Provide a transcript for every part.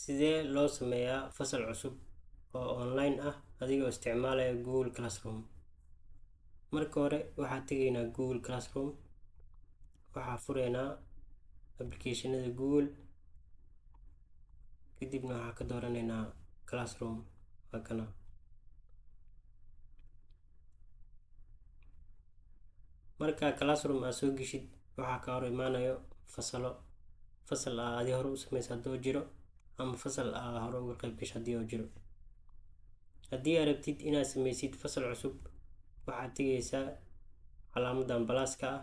Sidee loo sameeyaa fasal cusub oo online ah adigoo isticmaalaya Google Classroom? Marka hore waxaa tegaynaa Google Classroom, waxaa fureynaa applicationada Google, kadibna waxaa ka dooraneynaa Classroom. Waa kana. Markaa Classroom aad soo geshid, waxaa ka hor imaanayo fasalo. Fasal aa adi hore u sameysa hadduu jiro ama fasal aa hore uga qayb gasho haddii uu jiro. Haddii aad rabtid inaad sameysid fasal cusub, waxaad tegeysaa calaamadan pluska ah,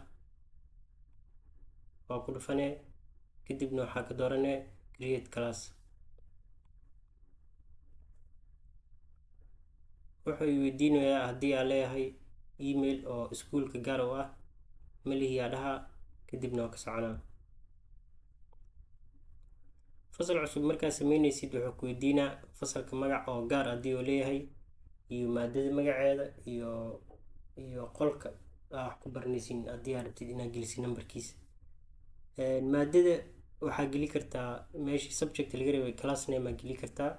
waa ku dhufanee, kadibna waxaa ka dooranee create class. Wuxuu i weydiinayaa haddii aan leeyahay email oo iskuulka gaar u ah. Malihiyaa dhaha, kadibna waa ka soconaa. Fasal cusub markaad sameyneysid, wuxuu ku weydiinaa fasalka magac oo gaar haddii uu leeyahay, iyo maadada magaceeda, iyo qolka aa wax ku baranaysiin haddii aad rabtid inaad gelisid numberkiisa. Maadada waxaa geli kartaa meeshii subject laga rabay, class name aa geli kartaa.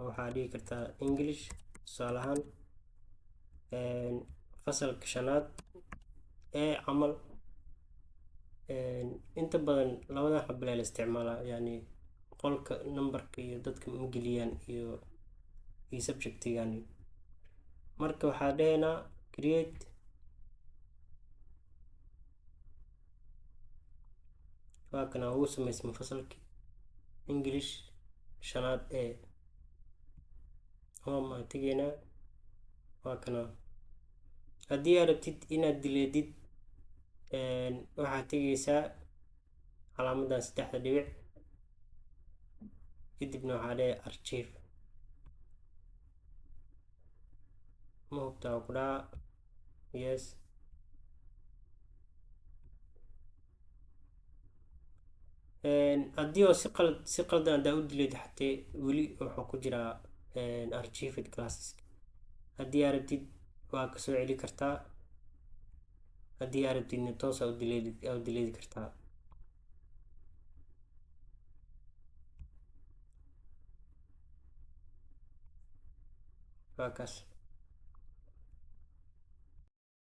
Waxaa dhihi kartaa English tusaale ahaan, fasalka shanaad ee camal. Inta badan labadan xablee la isticmaalaa, yani qolka numberka iyo dadka ma geliyaan iyo subjectigani. Marka waxaa dhehaynaa create. Waa kana, ugu sameysma fasalkii English shanaad ee. Home aan tegaynaa, waa kana. Haddii aad rabtid inaad dileedid, waxaad tegeysaa calaamadan saddexda dhibic, kadibna waxaa leeyahay archive. Ma hubtaa ku dhaca? Yes. Haddii oo si qalad, si qaldan haddaa u dileed, xatee weli wuxuu ku jiraa archived classes. Haddii aad rabtid waa kasoo celi kartaa, haddii aad rabtidna toos aa u dileedi kartaa. Waa kaas.